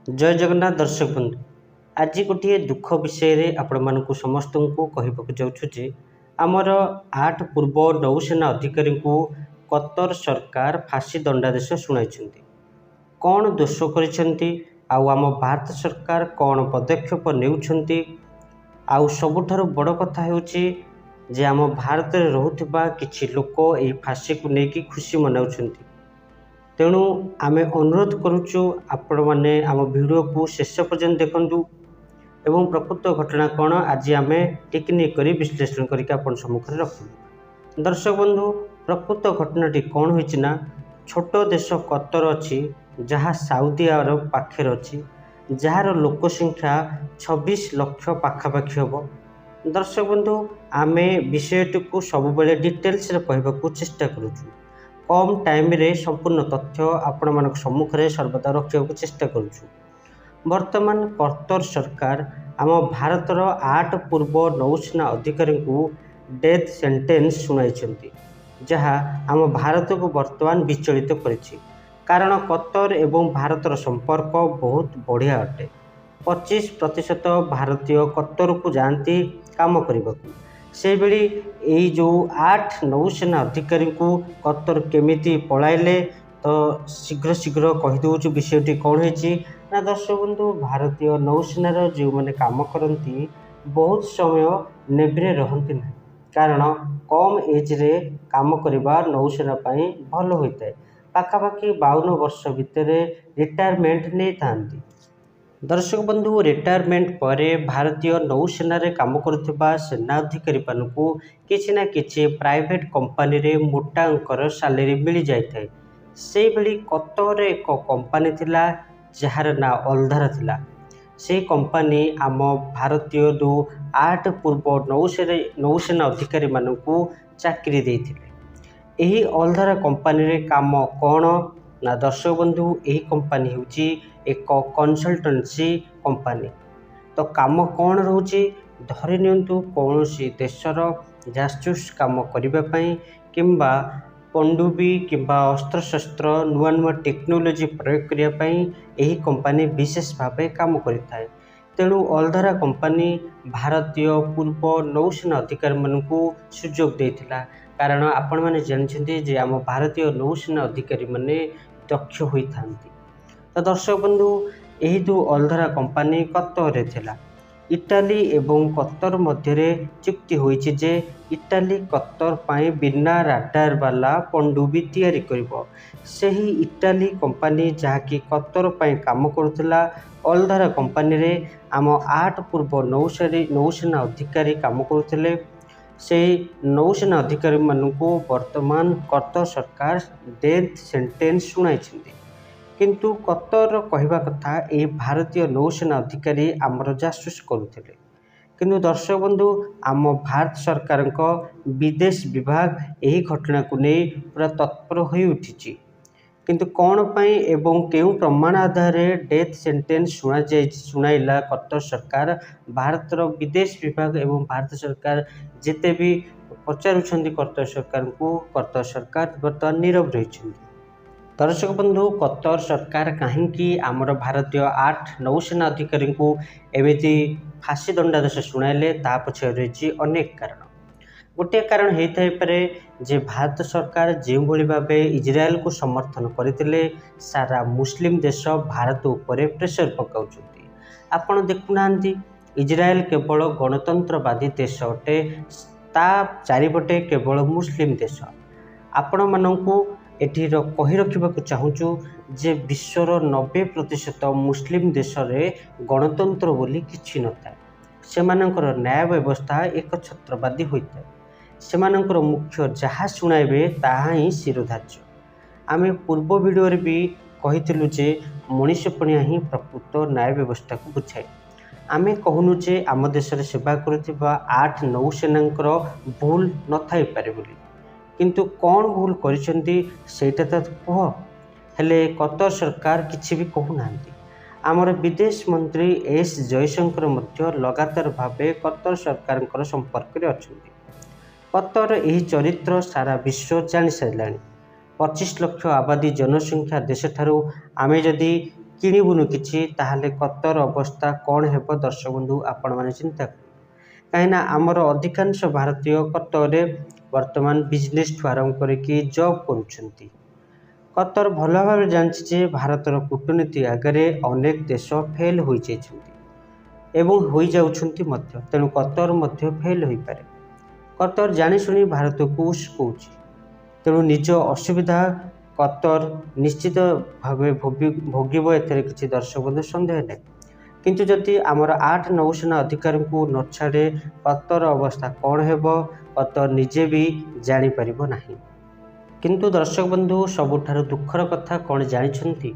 ଜୟ ଜଗନ୍ନାଥ ଦର୍ଶକ ବନ୍ଧୁ, ଆଜି ଗୋଟିଏ ଦୁଃଖ ବିଷୟରେ ଆପଣମାନଙ୍କୁ ସମସ୍ତଙ୍କୁ କହିବାକୁ ଯାଉଛୁ ଯେ ଆମର 8 ପୂର୍ବ ନୌସେନା ଅଧିକାରୀଙ୍କୁ କତର ସରକାର ଫାଶୀ ଦଣ୍ଡାଦେଶ ଶୁଣାଇଛନ୍ତି। କ'ଣ ଦୋଷ କରିଛନ୍ତି ଆଉ ଆମ ଭାରତ ସରକାର କ'ଣ ପଦକ୍ଷେପ ନେଉଛନ୍ତି? ଆଉ ସବୁଠାରୁ ବଡ଼ କଥା ହେଉଛି ଯେ ଆମ ଭାରତରେ ରହୁଥିବା କିଛି ଲୋକ ଏହି ଫାଶୀକୁ ନେଇକି ଖୁସି ମନାଉଛନ୍ତି। ତେଣୁ ଆମେ ଅନୁରୋଧ କରୁଛୁ, ଆପଣମାନେ ଆମ ଭିଡ଼ିଓକୁ ଶେଷ ପର୍ଯ୍ୟନ୍ତ ଦେଖନ୍ତୁ ଏବଂ ପ୍ରକୃତ ଘଟଣା କ'ଣ ଆଜି ଆମେ ଟିକିନିଖି କରି ବିଶ୍ଳେଷଣ କରିକି ଆପଣ ସମ୍ମୁଖରେ ରଖିବୁ। ଦର୍ଶକ ବନ୍ଧୁ, ପ୍ରକୃତ ଘଟଣାଟି କ'ଣ ହୋଇଛି ନା, ଛୋଟ ଦେଶ କତର ଅଛି, ଯାହା ସାଉଦି ଆରବ ପାଖରେ ଅଛି, ଯାହାର ଲୋକ ସଂଖ୍ୟା 26 ଲକ୍ଷ ପାଖାପାଖି ହେବ। ଦର୍ଶକ ବନ୍ଧୁ, ଆମେ ବିଷୟଟିକୁ ସବୁବେଳେ ଡିଟେଲ୍ସରେ କହିବାକୁ ଚେଷ୍ଟା କରୁଛୁ। କମ୍ ଟାଇମ୍ରେ ସମ୍ପୂର୍ଣ୍ଣ ତଥ୍ୟ ଆପଣମାନଙ୍କ ସମ୍ମୁଖରେ ସର୍ବଦା ରଖିବାକୁ ଚେଷ୍ଟା କରୁଛୁ। ବର୍ତ୍ତମାନ କତର ସରକାର ଆମ ଭାରତର 8 ପୂର୍ବ ନୌସେନା ଅଧିକାରୀଙ୍କୁ ଡେଥ୍ ସେଣ୍ଟେନ୍ସ ଶୁଣାଇଛନ୍ତି, ଯାହା ଆମ ଭାରତକୁ ବର୍ତ୍ତମାନ ବିଚଳିତ କରିଛି। କାରଣ କତର ଏବଂ ଭାରତର ସମ୍ପର୍କ ବହୁତ ବଢ଼ିଆ ଅଟେ। 25% ଭାରତୀୟ କତରକୁ ଯାଆନ୍ତି କାମ କରିବାକୁ। ସେହିଭଳି ଏଇ ଯେଉଁ 8 ନୌସେନା ଅଧିକାରୀଙ୍କୁ କତର କେମିତି ପଳାଇଲେ, ତ ଶୀଘ୍ର ଶୀଘ୍ର କହିଦେଉଛୁ ବିଷୟଟି କ'ଣ ହେଇଛି ନା, ଦର୍ଶକ ବନ୍ଧୁ, ଭାରତୀୟ ନୌସେନାର ଯେଉଁମାନେ କାମ କରନ୍ତି, ବହୁତ ସମୟ ନେଭିରେ ରହନ୍ତି ନାହିଁ। କାରଣ କମ୍ ଏଜ୍ରେ କାମ କରିବା ନୌସେନା ପାଇଁ ଭଲ ହୋଇଥାଏ। ପାଖାପାଖି 52 ବର୍ଷ ଭିତରେ ରିଟାୟାରମେଣ୍ଟ ନେଇଥାନ୍ତି। ଦର୍ଶକ ବନ୍ଧୁ, ରିଟାୟାରମେଣ୍ଟ ପରେ ଭାରତୀୟ ନୌସେନାରେ କାମ କରୁଥିବା ସେନା ଅଧିକାରୀମାନଙ୍କୁ କିଛି ନା କିଛି ପ୍ରାଇଭେଟ୍ କମ୍ପାନୀରେ ମୋଟା ଅଙ୍କର ସାଲେରୀ ମିଳିଯାଇଥାଏ। ସେଇଭଳି କତରରେ ଏକ କମ୍ପାନୀ ଥିଲା, ଯାହାର ନାଁ ଅଲଧାରା ଥିଲା। ସେହି କମ୍ପାନୀ ଆମ ଭାରତୀୟ ଯେଉଁ 8 ପୂର୍ବ ନୌସେନା ଅଧିକାରୀମାନଙ୍କୁ ଚାକିରି ଦେଇଥିଲେ। ଏହି ଅଲଧାରା କମ୍ପାନୀରେ କାମ କ'ଣ ନା, ଦର୍ଶକ ବନ୍ଧୁ, ଏହି କମ୍ପାନୀ ହେଉଛି ଏକ କନସଲଟାନ୍ସି କମ୍ପାନୀ। ତ କାମ କ'ଣ ରହୁଛି? ଧରି ନିଅନ୍ତୁ କୌଣସି ଦେଶର ଜାସୁସ କାମ କରିବା ପାଇଁ କିମ୍ବା ପଣ୍ଡୁବି କିମ୍ବା ଅସ୍ତ୍ରଶସ୍ତ୍ର, ନୂଆ ନୂଆ ଟେକ୍ନୋଲୋଜି ପ୍ରୟୋଗ କରିବା ପାଇଁ ଏହି କମ୍ପାନୀ ବିଶେଷ ଭାବେ କାମ କରିଥାଏ। ତେଣୁ ଅଲଧାରା କମ୍ପାନୀ ଭାରତୀୟ ପୂର୍ବ ନୌସେନା ଅଧିକାରୀମାନଙ୍କୁ ସୁଯୋଗ ଦେଇଥିଲା। କାରଣ ଆପଣମାନେ ଜାଣିଛନ୍ତି ଯେ ଆମ ଭାରତୀୟ ନୌସେନା ଅଧିକାରୀମାନେ ଦକ୍ଷ ହୋଇଥାନ୍ତି। ତ ଦର୍ଶକ ବନ୍ଧୁ, ଏହି ଯେଉଁ ଅଲଧାରା କମ୍ପାନୀ କତରରେ ଥିଲା, ଇଟାଲୀ ଏବଂ କତର ମଧ୍ୟରେ ଚୁକ୍ତି ହୋଇଛି ଯେ ଇଟାଲୀ କତର ପାଇଁ ବିନା ରାଡାର ବାଲା ପଣ୍ଡୁବି ତିଆରି କରିବ। ସେହି ଇଟାଲୀ କମ୍ପାନୀ ଯାହାକି କତର ପାଇଁ କାମ କରୁଥିଲା, ଅଲଧାରା କମ୍ପାନୀରେ ଆମ 8 ପୂର୍ବ ନୌସେନା ଅଧିକାରୀ କାମ କରୁଥିଲେ। ସେଇ ନୌସେନା ଅଧିକାରୀମାନଙ୍କୁ ବର୍ତ୍ତମାନ କତର ସରକାର ଡେଥ୍ ସେଣ୍ଟେନ୍ସ ଶୁଣାଇଛନ୍ତି। କିନ୍ତୁ କତରର କହିବା କଥା, ଏହି ଭାରତୀୟ ନୌସେନା ଅଧିକାରୀ ଆମର ଜାସୁସ କରୁଥିଲେ। କିନ୍ତୁ ଦର୍ଶକ ବନ୍ଧୁ, ଆମ ଭାରତ ସରକାରଙ୍କ ବିଦେଶ ବିଭାଗ ଏହି ଘଟଣାକୁ ନେଇ ପୁରା ତତ୍ପର ହୋଇଉଠିଛି। କିନ୍ତୁ କ'ଣ ପାଇଁ ଏବଂ କେଉଁ ପ୍ରମାଣ ଆଧାରରେ ଡେଥ୍ ସେଣ୍ଟେନ୍ସ ଶୁଣାଇଲା କତର ସରକାର, ଭାରତର ବିଦେଶ ବିଭାଗ ଏବଂ ଭାରତ ସରକାର ଯେତେ ବି ପଚାରୁଛନ୍ତି କତର ସରକାରଙ୍କୁ, କତର ସରକାର ବର୍ତ୍ତମାନ ନୀରବ ରହିଛନ୍ତି। ଦର୍ଶକ ବନ୍ଧୁ, କତର ସରକାର କାହିଁକି ଆମର ଭାରତୀୟ 8 ନୌସେନା ଅଧିକାରୀଙ୍କୁ ଏମିତି ଫାଶୀ ଦଣ୍ଡାଦେଶ ଶୁଣାଇଲେ, ତା ପଛରେ ରହିଛି ଅନେକ କାରଣ। ଗୋଟିଏ କାରଣ ହେଇଥାଇପାରେ ଯେ ଭାରତ ସରକାର ଯେଉଁଭଳି ଭାବେ ଇଜ୍ରାଏଲକୁ ସମର୍ଥନ କରିଥିଲେ, ସାରା ମୁସଲିମ ଦେଶ ଭାରତ ଉପରେ ପ୍ରେସର ପକାଉଛନ୍ତି। ଆପଣ ଦେଖୁନାହାନ୍ତି, ଇଜ୍ରାଏଲ କେବଳ ଗଣତନ୍ତ୍ରବାଦୀ ଦେଶ ଅଟେ, ତା ଚାରିପଟେ କେବଳ ମୁସଲିମ ଦେଶ। ଆପଣମାନଙ୍କୁ ଏଠି କହି ରଖିବାକୁ ଚାହୁଁଛୁ ଯେ ବିଶ୍ୱର 90% ମୁସଲିମ ଦେଶରେ ଗଣତନ୍ତ୍ର ବୋଲି କିଛି ନଥାଏ। ସେମାନଙ୍କର ନ୍ୟାୟ ବ୍ୟବସ୍ଥା ଏକଛତ୍ରବାଦୀ ହୋଇଥାଏ। ସେମାନଙ୍କର ମୁଖ୍ୟ ଯାହା ଶୁଣାଇବେ, ତାହା ହିଁ ଶିରୋଧାର୍ଯ୍ୟ। ଆମେ ପୂର୍ବ ଭିଡ଼ିଓରେ ବି କହିଥିଲୁ ଯେ ମଣିଷ ପଣିଆ ହିଁ ପ୍ରକୃତ ନ୍ୟାୟ ବ୍ୟବସ୍ଥାକୁ ବୁଝାଏ। ଆମେ କହୁନୁ ଯେ ଆମ ଦେଶରେ ସେବା କରୁଥିବା 8 ନୌସେନାଙ୍କର ଭୁଲ ନଥାଇପାରେ ବୋଲି, କିନ୍ତୁ କ'ଣ ଭୁଲ କରିଛନ୍ତି ସେଇଟା ତ କୁହ। ହେଲେ କତର ସରକାର କିଛି ବି କହୁନାହାନ୍ତି। ଆମର ବିଦେଶ ମନ୍ତ୍ରୀ ଏସ୍ ଜୟଶଙ୍କର ମଧ୍ୟ ଲଗାତାର ଭାବେ କତର ସରକାରଙ୍କର ସମ୍ପର୍କରେ ଅଛନ୍ତି। କତର ଏହି ଚରିତ୍ର ସାରା ବିଶ୍ୱ ଜାଣିସାରିଲାଣି। 25 ଲକ୍ଷ ଆବାଦୀ ଜନସଂଖ୍ୟା ଦେଶଠାରୁ ଆମେ ଯଦି କିଣିବୁନୁ କିଛି, ତାହେଲେ କତର ଅବସ୍ଥା କ'ଣ ହେବ ଦର୍ଶକ ବନ୍ଧୁ, ଆପଣମାନେ ଚିନ୍ତା କରନ୍ତୁ। କାହିଁକିନା ଆମର ଅଧିକାଂଶ ଭାରତୀୟ କତରରେ ବର୍ତ୍ତମାନ ବିଜନେସ୍ଠୁ ଆରମ୍ଭ କରିକି ଜବ୍ କରୁଛନ୍ତି। କତର ଭଲ ଭାବରେ ଜାଣିଛି ଯେ ଭାରତର କୂଟନୀତି ଆଗରେ ଅନେକ ଦେଶ ଫେଲ୍ ହୋଇଯାଇଛନ୍ତି ଏବଂ ହୋଇଯାଉଛନ୍ତି ମଧ୍ୟ। ତେଣୁ କତର ମଧ୍ୟ ଫେଲ୍ ହୋଇପାରେ। କତର ଜାଣିଶୁଣି ଭାରତକୁ ଉସୁକଉଛି। ତେଣୁ ନିଜ ଅସୁବିଧା କତର ନିଶ୍ଚିତ ଭାବେ ଭୋଗିବ, ଏଥିରେ କିଛି ଦର୍ଶକ ବନ୍ଧୁ ସନ୍ଦେହ ନାହିଁ। କିନ୍ତୁ ଯଦି ଆମର 8 ନୌସେନା ଅଧିକାରୀଙ୍କୁ ନ ଛାଡ଼େ, କତର ଅବସ୍ଥା କ'ଣ ହେବ କତର ନିଜେ ବି ଜାଣିପାରିବ ନାହିଁ। କିନ୍ତୁ ଦର୍ଶକ ବନ୍ଧୁ, ସବୁଠାରୁ ଦୁଃଖର କଥା କ'ଣ ଜାଣିଛନ୍ତି?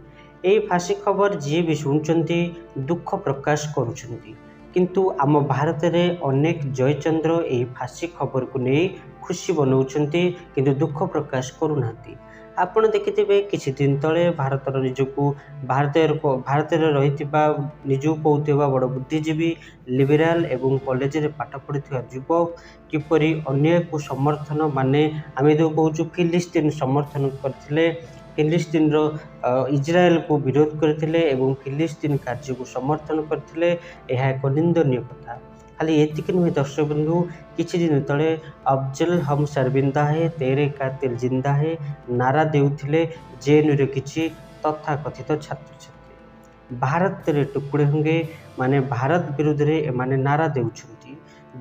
ଏହି ଫାଶୀ ଖବର ଯିଏ ବି ଶୁଣୁଛନ୍ତି ଦୁଃଖ ପ୍ରକାଶ କରୁଛନ୍ତି, କିନ୍ତୁ ଆମ ଭାରତରେ ଅନେକ ଜୟଚନ୍ଦ୍ର ଏହି ଫାଶୀ ଖବରକୁ ନେଇ ଖୁସି ମନାଉଛନ୍ତି, କିନ୍ତୁ ଦୁଃଖ ପ୍ରକାଶ କରୁନାହାନ୍ତି। ଆପଣ ଦେଖିଥିବେ, କିଛି ଦିନ ତଳେ ଭାରତର ନିଜକୁ ଭାରତରେ ରହିଥିବା ନିଜକୁ କହୁଥିବା ବଡ଼ ବୁଦ୍ଧିଜୀବୀ, ଲିବେରାଲ ଏବଂ କଲେଜରେ ପାଠ ପଢ଼ୁଥିବା ଯୁବକ କିପରି ଅନ୍ୟକୁ ସମର୍ଥନ, ମାନେ ଆମେ ଯେଉଁ କହୁଛୁ ଫିଲିସ୍ତିନ ସମର୍ଥନ କରିଥିଲେ, ଫିଲିସ୍ତିନର ଇସ୍ରାଏଲକୁ ବିରୋଧ କରିଥିଲେ ଏବଂ ଫିଲିସ୍ତିନ କାର୍ଯ୍ୟକୁ ସମର୍ଥନ କରିଥିଲେ, ଏହା ଏକ ନିନ୍ଦନୀୟ କଥା। ଖାଲି ଏତିକି ନୁହେଁ ଦର୍ଶକ ବନ୍ଧୁ, କିଛି ଦିନ ତଳେ "ଅଫଜଲ ହମ ଶର୍ମିନ୍ଦା ହେ, ତେରେ କାତିଲ ଜିନ୍ଦା ହେ" ନାରା ଦେଉଥିଲେ ଜେଏନ୍ୟୁର କିଛି ତଥାକଥିତ ଛାତ୍ରଛାତ୍ରୀ। "ଭାରତ ତେରେ ଟୁକୁଡ଼େ ହୋଙ୍ଗେ", ମାନେ ଭାରତ ବିରୁଦ୍ଧରେ ଏମାନେ ନାରା ଦେଉଛନ୍ତି,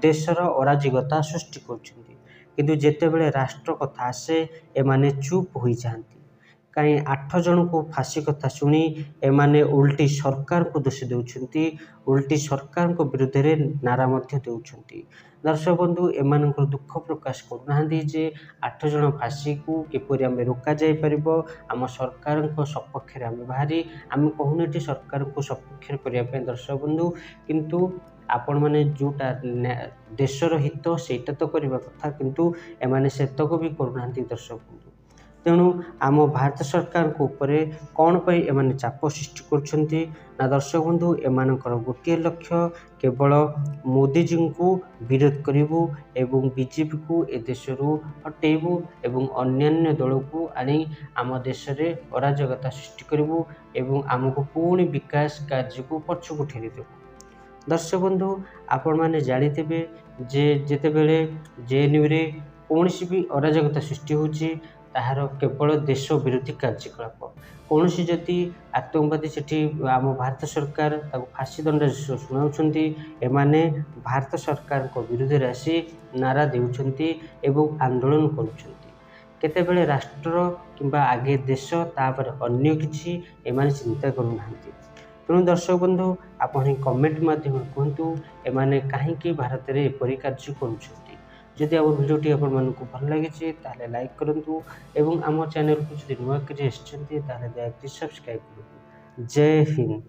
ଦେଶର ଅରାଜକତା ସୃଷ୍ଟି କରୁଛନ୍ତି, କିନ୍ତୁ ଯେତେବେଳେ ରାଷ୍ଟ୍ର କଥା ଆସେ ଏମାନେ ଚୁପ୍ ହୋଇଯାଆନ୍ତି। କାହିଁ 8 ଜଣଙ୍କୁ ଫାଶୀ କଥା ଶୁଣି ଏମାନେ ଓଲଟି ସରକାରଙ୍କୁ ଦୋଷ ଦେଉଛନ୍ତି, ଓଲଟି ସରକାରଙ୍କ ବିରୁଦ୍ଧରେ ନାରା ମଧ୍ୟ ଦେଉଛନ୍ତି। ଦର୍ଶକ ବନ୍ଧୁ, ଏମାନଙ୍କର ଦୁଃଖ ପ୍ରକାଶ କରୁନାହାନ୍ତି ଯେ 8 ଜଣ ଫାଶୀକୁ କିପରି ଆମେ ରୋକାଯାଇପାରିବ, ଆମ ସରକାରଙ୍କ ସପକ୍ଷରେ ଆମେ ବାହାରି। ଆମେ କହୁନୁ ଏଠି ସରକାରଙ୍କୁ ସପକ୍ଷରେ କରିବା ପାଇଁ ଦର୍ଶକ ବନ୍ଧୁ, କିନ୍ତୁ ଆପଣମାନେ ଯେଉଁଟା ଦେଶର ହିତ ସେଇଟା ତ କରିବା କଥା, କିନ୍ତୁ ଏମାନେ ସେତକ ବି କରୁନାହାନ୍ତି ଦର୍ଶକ ବନ୍ଧୁ। ତେଣୁ ଆମ ଭାରତ ସରକାରଙ୍କ ଉପରେ କ'ଣ ପାଇଁ ଏମାନେ ଚାପ ସୃଷ୍ଟି କରୁଛନ୍ତି ନା ଦର୍ଶକ ବନ୍ଧୁ, ଏମାନଙ୍କର ଗୋଟିଏ ଲକ୍ଷ୍ୟ, କେବଳ ମୋଦିଜୀଙ୍କୁ ବିରୋଧ କରିବୁ ଏବଂ ବିଜେପିକୁ ଏ ଦେଶରୁ ହଟେଇବୁ ଏବଂ ଅନ୍ୟାନ୍ୟ ଦଳକୁ ଆଣି ଆମ ଦେଶରେ ଅରାଜକତା ସୃଷ୍ଟି କରିବୁ ଏବଂ ଆମକୁ ପୁଣି ବିକାଶ କାର୍ଯ୍ୟକୁ ପଛକୁ ଠେଲିଦେବୁ। ଦର୍ଶକ ବନ୍ଧୁ, ଆପଣମାନେ ଜାଣିଥିବେ ଯେ ଯେତେବେଳେ ଜେଏନ୍ୟୁରେ କୌଣସି ବି ଅରାଜକତା ସୃଷ୍ଟି ହେଉଛି, ତାହାର କେବଳ ଦେଶ ବିରୋଧୀ କାର୍ଯ୍ୟକଳାପ। କୌଣସି ଯଦି ଆତଙ୍କବାଦୀ ସେଠି ଆମ ଭାରତ ସରକାର ତାକୁ ଫାଶୀ ଦଣ୍ଡ ଶୁଣାଉଛନ୍ତି, ଏମାନେ ଭାରତ ସରକାରଙ୍କ ବିରୁଦ୍ଧରେ ଆସି ନାରା ଦେଉଛନ୍ତି ଏବଂ ଆନ୍ଦୋଳନ କରୁଛନ୍ତି। କେତେବେଳେ ରାଷ୍ଟ୍ର କିମ୍ବା ଆଗେ ଦେଶ ତାପରେ ଅନ୍ୟ କିଛି ଏମାନେ ଚିନ୍ତା କରୁନାହାନ୍ତି। ତେଣୁ ଦର୍ଶକ ବନ୍ଧୁ, ଆପଣ ହିଁ କମେଣ୍ଟ ମାଧ୍ୟମରେ କୁହନ୍ତୁ ଏମାନେ କାହିଁକି ଭାରତରେ ଏପରି କାର୍ଯ୍ୟ କରୁଛନ୍ତି। ଯଦି ଆମ ଭିଡ଼ିଓଟି ଆପଣମାନଙ୍କୁ ଭଲ ଲାଗିଛି, ତାହେଲେ ଲାଇକ୍ କରନ୍ତୁ ଏବଂ ଆମ ଚ୍ୟାନେଲକୁ ଯଦି ନୂଆ କରି ଆସିଛନ୍ତି, ତାହେଲେ ଦୟାକରି ସବସ୍କ୍ରାଇବ୍ କରନ୍ତୁ। ଜୟ ହିନ୍ଦ।